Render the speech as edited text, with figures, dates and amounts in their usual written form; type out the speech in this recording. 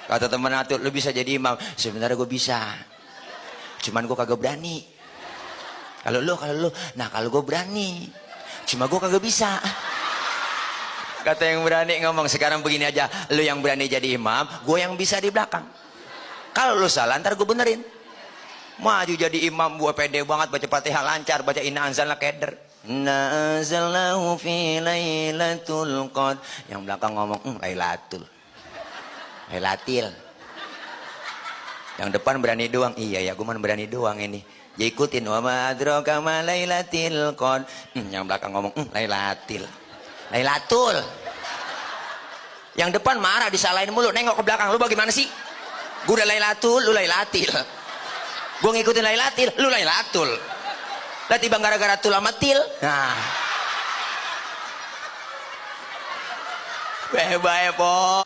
Kata temen atuh, lu bisa jadi imam. Sebenarnya gue bisa, cuman gue kagak berani. Kalau lu, nah kalau gue berani, cuma gue kagak bisa. Kata yang berani ngomong, sekarang begini aja, lu yang berani jadi imam, gue yang bisa di belakang. Kalau lu salah, ntar gue benerin. Maju jadi imam, gue pede banget, baca Fatihah lancar, baca inna anzalna keder. Inna anzalnahu fi lailatul qadr. Yang belakang ngomong, lailatul. Lailatil. Yang depan berani doang. Iya ya, gue mah berani doang ini. Ya ikutin, wa ma adraka ma lailatul qadr. Yang belakang ngomong, lailatil. Lailatul. Yang depan marah, disalahin mulu, nengok ke belakang, lu bagaimana sih? Gue udah lailatul, lu lailatil. Gue ngikutin lailatil, lu lailatul. Lah tiba gara-gara tul sama til. Nah. Bye-bye, po.